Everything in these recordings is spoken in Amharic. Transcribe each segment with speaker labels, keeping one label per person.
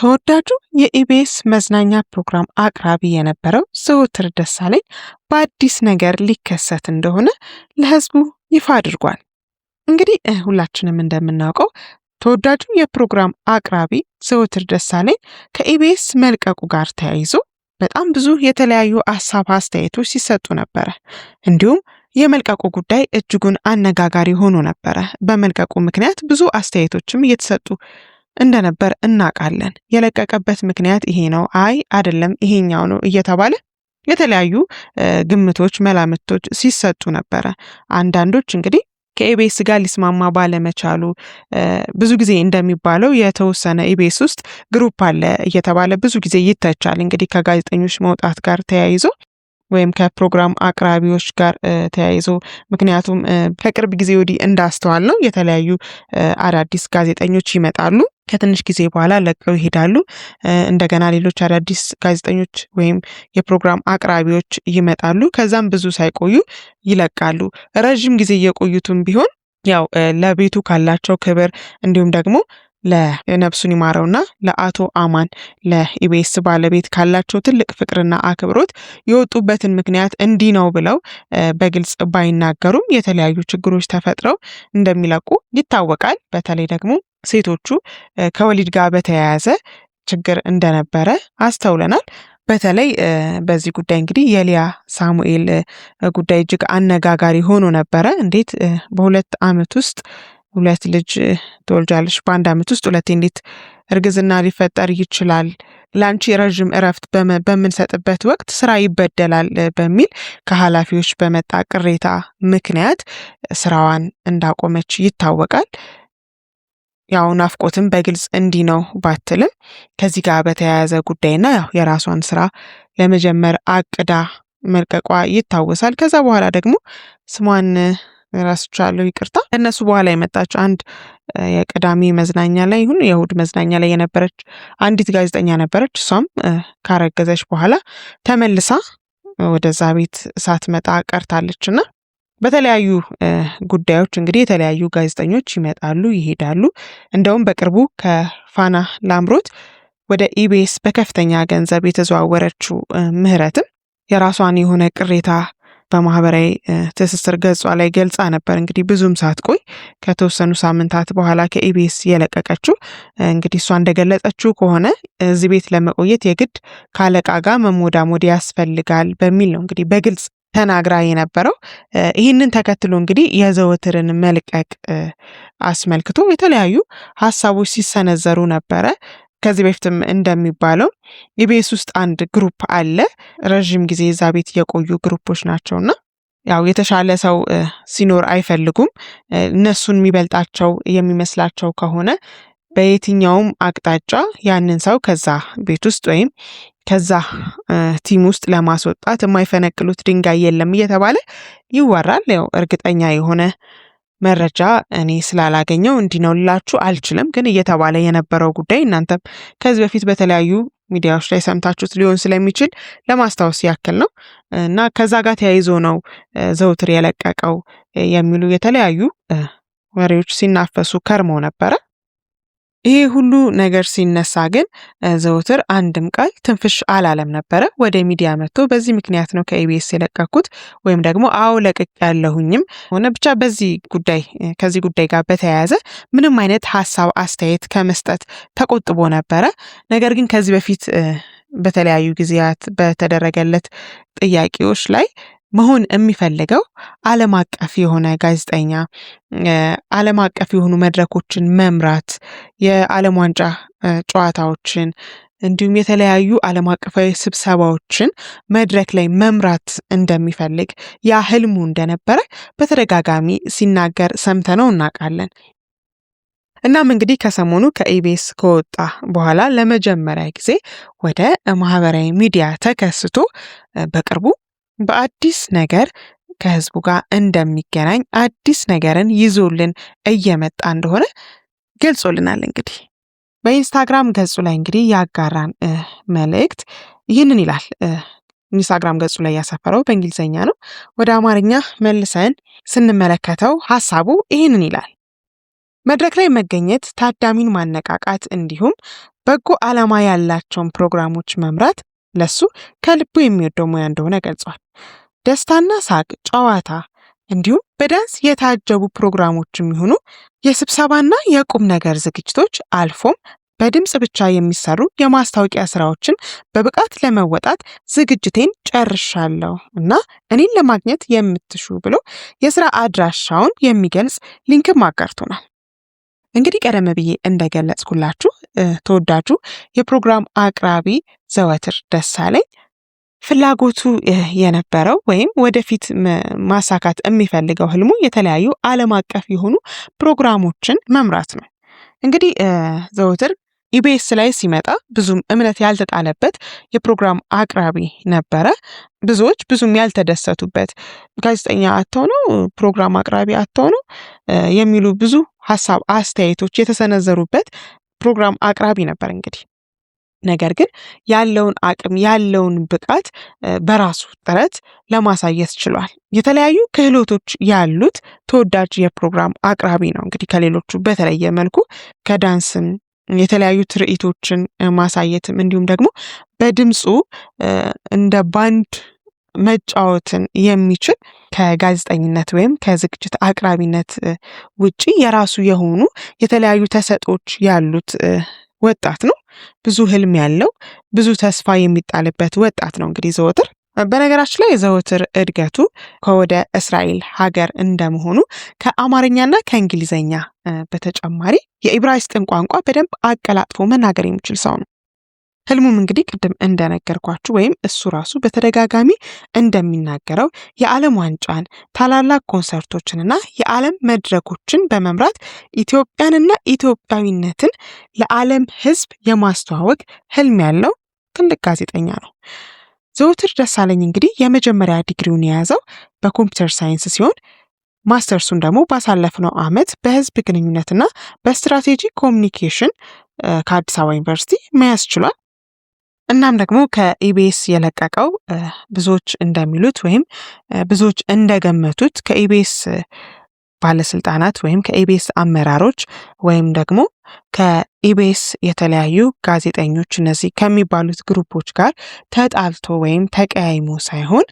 Speaker 1: ተወዳጁ የኢቢኤስ መዝናኛ ፕሮግራም አቅራቢ የነበረው ዘወትር ደሳለኝ በአዲስ ነገር ሊከሰት እንደሆነ ለሕዝቡ ይፋ አድርጓል። እንግዲህ ሁላችንም እንደምናውቀው ተወዳጁ የፕሮግራም አቅራቢ ዘወትር ደሳለኝ ከኢቢኤስ መልቀቁ ጋር ተያይዞ በጣም ብዙ የተለያዩ ሀሳብ አስተያየቶች ሲሰጡ ነበረ። እንዲሁም የመልቀቁ ጉዳይ እጅጉን አነጋጋሪ ሆኖ ነበረ። በመልቀቁ ምክንያት ብዙ አስተያየቶችም እየተሰጡ እንደነበር እናውቃለን። የለቀቀበት ምክንያት ይሄ ነው፣ አይ አይደለም ይሄኛው ነው እየተባለ የተለያዩ ግምቶች፣ መላምቶች ሲሰጡ ነበረ። አንዳንዶች እንግዲህ ከኢቢኤስ ጋር ሊስማማ ባለመቻሉ፣ ብዙ ጊዜ እንደሚባለው የተወሰነ ኢቢኤስ ውስጥ group አለ እየተባለ ብዙ ጊዜ ይተቻል። እንግዲህ ከጋዜጠኞች መውጣት ጋር ተያይዞ ወይም ከፕሮግራም አቅራቢዎች ጋር ተያይዞ፣ ምክንያቱም ከቅርብ ጊዜ ወዲህ እንዳስተዋልነው የተለያዩ አዳዲስ ጋዜጠኞች ይመጣሉ። ከትንሽ ጊዜ በኋላ ለቀው ይሄዳሉ። እንደገና ሌሎች አዳዲስ ጋዜጠኞች ወይም የፕሮግራም አቅራቢዎች ይመጣሉ። ከዛም ብዙ ሳይቆዩ ይለቃሉ። ረዥም ጊዜ እየቆዩትም ቢሆን ያው ለቤቱ ካላቸው ክብር እንዲሁም ደግሞ ለነፍሱን ይማረውና ለአቶ አማን ለኢቢኤስ ባለቤት ካላቸው ትልቅ ፍቅርና አክብሮት የወጡበትን ምክንያት እንዲህ ነው ብለው በግልጽ ባይናገሩም የተለያዩ ችግሮች ተፈጥረው እንደሚለቁ ይታወቃል። በተለይ ደግሞ ሴቶቹ ከወሊድ ጋር በተያያዘ ችግር እንደነበረ አስተውለናል። በተለይ በዚህ ጉዳይ እንግዲህ የሊያ ሳሙኤል ጉዳይ እጅግ አነጋጋሪ ሆኖ ነበረ። እንዴት በ2 ዓመት ውስጥ 2 ልጅ ትወልጃለሽ? በ1 ዓመት ውስጥ ሁለቴ እንዴት እርግዝና ሊፈጠር ይችላል? ለአንቺ ረዥም እረፍት በምንሰጥበት ወቅት ስራ ይበደላል በሚል ከኃላፊዎች በመጣ ቅሬታ ምክንያት ስራዋን እንዳቆመች ይታወቃል። ያው ናፍቆትም በግልጽ እንዲህ ነው ባትልም ከዚህ ጋር በተያያዘ ጉዳይና ያው የራሷን ስራ ለመጀመር አቅዳ መልቀቋ ይታወሳል። ከዛ በኋላ ደግሞ ስሟን ረስቻለሁ፣ ይቅርታ። ከእነሱ በኋላ የመጣችው አንድ የቅዳሜ መዝናኛ ላይ ይሁን የእሁድ መዝናኛ ላይ የነበረች አንዲት ጋዜጠኛ ነበረች። እሷም ካረገዘች በኋላ ተመልሳ ወደዛ ቤት ሳትመጣ ቀርታለች እና በተለያዩ ጉዳዮች እንግዲህ የተለያዩ ጋዜጠኞች ይመጣሉ ይሄዳሉ። እንደውም በቅርቡ ከፋና ላምሮት ወደ ኢቢኤስ በከፍተኛ ገንዘብ የተዘዋወረችው ምህረትም የራሷን የሆነ ቅሬታ በማህበራዊ ትስስር ገጿ ላይ ገልጻ ነበር። እንግዲህ ብዙም ሳትቆይ ከተወሰኑ ሳምንታት በኋላ ከኢቢኤስ የለቀቀችው፣ እንግዲህ እሷ እንደገለጸችው ከሆነ እዚህ ቤት ለመቆየት የግድ ከአለቃ ጋር መሞዳሞድ ያስፈልጋል በሚል ነው እንግዲህ በግልጽ ተናግራ የነበረው። ይህንን ተከትሎ እንግዲህ የዘወትርን መልቀቅ አስመልክቶ የተለያዩ ሀሳቦች ሲሰነዘሩ ነበረ። ከዚህ በፊትም እንደሚባለው ኢቢኤስ ውስጥ አንድ group አለ። ረዥም ጊዜ እዛ ቤት የቆዩ group ኦች ናቸውና ያው የተሻለ ሰው ሲኖር አይፈልጉም። እነሱን የሚበልጣቸው የሚመስላቸው ከሆነ በየትኛውም አቅጣጫ ያንን ሰው ከዛ ቤት ውስጥ ወይም ከዛ team ውስጥ ለማስወጣት የማይፈነቅሉት ድንጋይ የለም እየተባለ ይወራል። ያው እርግጠኛ የሆነ መረጃ እኔ ስላላገኘው እንዲህ ነው ልላችሁ አልችልም። ግን እየተባለ የነበረው ጉዳይ እናንተም ከዚህ በፊት በተለያዩ ሚዲያዎች ላይ ሰምታችሁት ሊሆን ስለሚችል ለማስታወስ ያክል ነው እና ከዛ ጋር ተያይዞ ነው ዘውትር የለቀቀው የሚሉ የተለያዩ ወሬዎች ሲናፈሱ ከርመው ነበረ። ይሄ ሁሉ ነገር ሲነሳ ግን ዘወትር አንድም ቃል ትንፍሽ አላለም ነበረ። ወደ ሚዲያ መጥቶ በዚህ ምክንያት ነው ከኢቢኤስ የለቀኩት ወይም ደግሞ አዎ ለቅቅ ያለሁኝም ሆነ ብቻ በዚህ ጉዳይ ከዚህ ጉዳይ ጋር በተያያዘ ምንም አይነት ሀሳብ አስተያየት ከመስጠት ተቆጥቦ ነበረ። ነገር ግን ከዚህ በፊት በተለያዩ ጊዜያት በተደረገለት ጥያቄዎች ላይ መሆን የሚፈልገው ዓለም አቀፍ የሆነ ጋዜጠኛ፣ ዓለም አቀፍ የሆኑ መድረኮችን መምራት፣ የዓለም ዋንጫ ጨዋታዎችን እንዲሁም የተለያዩ ዓለም አቀፋዊ ስብሰባዎችን መድረክ ላይ መምራት እንደሚፈልግ፣ ያ ህልሙ እንደነበረ በተደጋጋሚ ሲናገር ሰምተነው እናውቃለን። እናም እንግዲህ ከሰሞኑ ከኢቢኤስ ከወጣ በኋላ ለመጀመሪያ ጊዜ ወደ ማህበራዊ ሚዲያ ተከስቶ በቅርቡ በአዲስ ነገር ከህዝቡ ጋር እንደሚገናኝ፣ አዲስ ነገርን ይዞልን እየመጣ እንደሆነ ገልጾልናል። እንግዲህ በኢንስታግራም ገጹ ላይ እንግዲህ ያጋራን መልእክት ይህንን ይላል። ኢንስታግራም ገጹ ላይ ያሰፈረው በእንግሊዝኛ ነው። ወደ አማርኛ መልሰን ስንመለከተው ሀሳቡ ይህንን ይላል። መድረክ ላይ መገኘት፣ ታዳሚን ማነቃቃት እንዲሁም በጎ ዓላማ ያላቸውን ፕሮግራሞች መምራት ለሱ ከልቡ የሚወደው ሙያ እንደሆነ ገልጿል። ደስታና ሳቅ፣ ጨዋታ እንዲሁም በዳንስ የታጀቡ ፕሮግራሞች የሚሆኑ የስብሰባና የቁም ነገር ዝግጅቶች አልፎም በድምፅ ብቻ የሚሰሩ የማስታወቂያ ስራዎችን በብቃት ለመወጣት ዝግጅቴን ጨርሻለሁ እና እኔን ለማግኘት የምትሹ ብሎ የስራ አድራሻውን የሚገልጽ link ም አጋርቶናል። እንግዲህ ቀደም ብዬ እንደገለጽኩላችሁ ተወዳጁ የፕሮግራም አቅራቢ ዘወትር ደሳለኝ ፍላጎቱ የነበረው ወይም ወደፊት ማሳካት የሚፈልገው ህልሙ የተለያዩ ዓለም አቀፍ የሆኑ ፕሮግራሞችን መምራት ነው። እንግዲህ ዘወትር ኢቢኤስ ላይ ሲመጣ ብዙም እምነት ያልተጣለበት የፕሮግራም አቅራቢ ነበረ። ብዙዎች ብዙም ያልተደሰቱበት ጋዜጠኛ አጥተው ነው፣ ፕሮግራም አቅራቢ አጥተው ነው የሚሉ ብዙ ሀሳብ አስተያየቶች የተሰነዘሩበት ፕሮግራም አቅራቢ ነበር እንግዲህ ነገር ግን ያለውን አቅም ያለውን ብቃት በራሱ ጥረት ለማሳየት ችሏል። የተለያዩ ክህሎቶች ያሉት ተወዳጅ የፕሮግራም አቅራቢ ነው። እንግዲህ ከሌሎቹ በተለየ መልኩ ከዳንስም የተለያዩ ትርኢቶችን ማሳየትም እንዲሁም ደግሞ በድምፁ እንደ ባንድ መጫወትን የሚችል ከጋዜጠኝነት ወይም ከዝግጅት አቅራቢነት ውጪ የራሱ የሆኑ የተለያዩ ተሰጦች ያሉት ወጣት ነው። ብዙ ህልም ያለው፣ ብዙ ተስፋ የሚጣልበት ወጣት ነው። እንግዲህ ዘወትር በነገራችን ላይ ዘወትር እድገቱ ከወደ እስራኤል ሀገር እንደመሆኑ ከአማርኛና ከእንግሊዘኛ በተጨማሪ የኢብራይስጥን ቋንቋ በደንብ አቀላጥፎ መናገር የሚችል ሰው ነው። ህልሙም እንግዲህ ቅድም እንደነገርኳችሁ ወይም እሱ ራሱ በተደጋጋሚ እንደሚናገረው የዓለም ዋንጫን፣ ታላላቅ ኮንሰርቶችንና የዓለም መድረኮችን በመምራት ኢትዮጵያንና ኢትዮጵያዊነትን ለዓለም ህዝብ የማስተዋወቅ ህልም ያለው ትልቅ ጋዜጠኛ ነው። ዘወትር ደሳለኝ እንግዲህ የመጀመሪያ ዲግሪውን የያዘው በ computer science ሲሆን ማስተርሱን ደግሞ ባሳለፍነው ዓመት በህዝብ ግንኙነትና በ strategy communication ከአዲስ አበባ ዩኒቨርሲቲ መያዝ ችሏል። እናም ደግሞ ከኢቢኤስ የለቀቀው ብዙዎች እንደሚሉት ወይም ብዙዎች እንደገመቱት ከኢቢኤስ ባለስልጣናት ወይም ከኢቢኤስ አመራሮች ወይም ደግሞ ከኢቢኤስ የተለያዩ ጋዜጠኞች እነዚህ ከሚባሉት group ኦች ጋር ተጣልቶ ወይም ተቀያይሞ ሳይሆን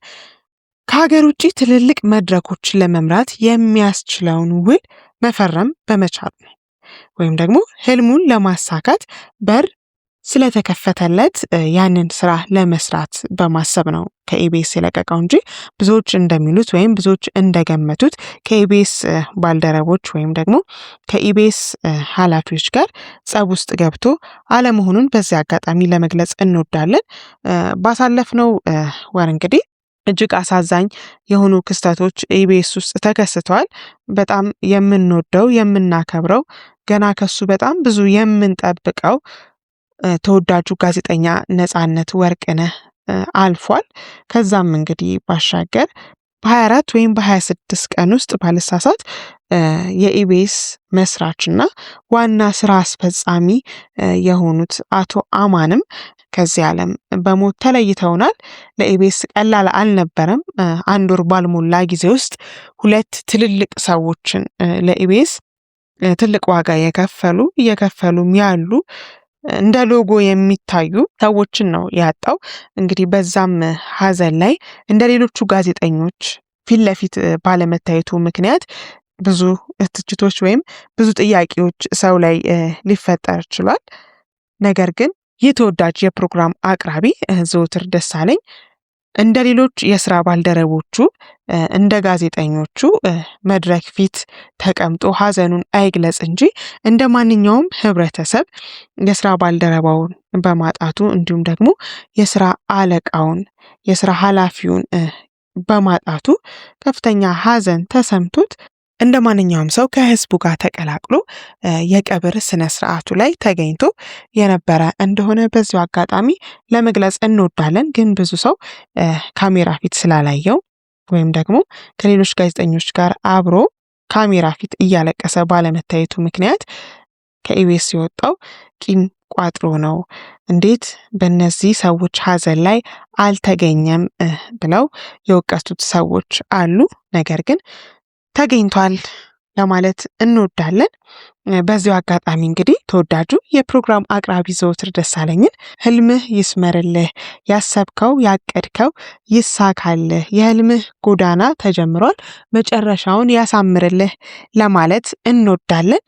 Speaker 1: ከሀገር ውጭ ትልልቅ መድረኮችን ለመምራት የሚያስችለውን ውል መፈረም በመቻሉ ነው። ወይም ደግሞ ህልሙን ለማሳካት በር ስለተከፈተለት ያንን ስራ ለመስራት በማሰብ ነው ከኢቢኤስ የለቀቀው እንጂ ብዙዎች እንደሚሉት ወይም ብዙዎች እንደገመቱት ከኢቢኤስ ባልደረቦች ወይም ደግሞ ከኢቢኤስ ኃላፊዎች ጋር ጸብ ውስጥ ገብቶ አለመሆኑን በዚህ አጋጣሚ ለመግለጽ እንወዳለን። ባሳለፍነው ወር እንግዲህ እጅግ አሳዛኝ የሆኑ ክስተቶች ኢቢኤስ ውስጥ ተከስተዋል። በጣም የምንወደው፣ የምናከብረው፣ ገና ከሱ በጣም ብዙ የምንጠብቀው ተወዳጁ ጋዜጠኛ ነጻነት ወርቅነህ አልፏል። ከዛም እንግዲህ ባሻገር በ24 ወይም በ26 ቀን ውስጥ ባልሳሳት የኢቢኤስ መስራችና ዋና ስራ አስፈጻሚ የሆኑት አቶ አማንም ከዚህ ዓለም በሞት ተለይተውናል። ለኢቢኤስ ቀላል አልነበረም። አንድ ወር ባልሞላ ጊዜ ውስጥ ሁለት ትልልቅ ሰዎችን፣ ለኢቢኤስ ትልቅ ዋጋ የከፈሉ፣ እየከፈሉም ያሉ፣ እንደ ሎጎ የሚታዩ ሰዎችን ነው ያጣው። እንግዲህ በዛም ሀዘን ላይ እንደ ሌሎቹ ጋዜጠኞች ፊት ለፊት ባለመታየቱ ምክንያት ብዙ ትችቶች ወይም ብዙ ጥያቄዎች ሰው ላይ ሊፈጠር ችሏል። ነገር ግን ይህ ተወዳጅ የፕሮግራም አቅራቢ ዘወትር ደሳለኝ እንደ ሌሎች የስራ ባልደረቦቹ፣ እንደ ጋዜጠኞቹ መድረክ ፊት ተቀምጦ ሀዘኑን አይግለጽ እንጂ እንደ ማንኛውም ህብረተሰብ የስራ ባልደረባውን በማጣቱ እንዲሁም ደግሞ የስራ አለቃውን፣ የስራ ኃላፊውን በማጣቱ ከፍተኛ ሀዘን ተሰምቶት እንደ ማንኛውም ሰው ከህዝቡ ጋር ተቀላቅሎ የቀብር ስነ ስርዓቱ ላይ ተገኝቶ የነበረ እንደሆነ በዚሁ አጋጣሚ ለመግለጽ እንወዳለን። ግን ብዙ ሰው ካሜራ ፊት ስላላየው ወይም ደግሞ ከሌሎች ጋዜጠኞች ጋር አብሮ ካሜራ ፊት እያለቀሰ ባለመታየቱ ምክንያት ከኢቢኤስ የወጣው ቂም ቋጥሮ ነው፣ እንዴት በእነዚህ ሰዎች ሀዘን ላይ አልተገኘም ብለው የወቀሱት ሰዎች አሉ። ነገር ግን ተገኝቷል። ለማለት እንወዳለን። በዚሁ አጋጣሚ እንግዲህ ተወዳጁ የፕሮግራም አቅራቢ ዘወትር ደሳለኝን ህልምህ ይስመርልህ፣ ያሰብከው ያቀድከው ይሳካልህ፣ የህልምህ ጎዳና ተጀምሯል፣ መጨረሻውን ያሳምርልህ ለማለት እንወዳለን።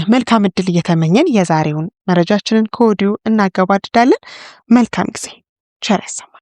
Speaker 1: መልካም እድል እየተመኘን የዛሬውን መረጃችንን ከወዲሁ እናገባድዳለን። መልካም ጊዜ፣ ቸር ያሰማን።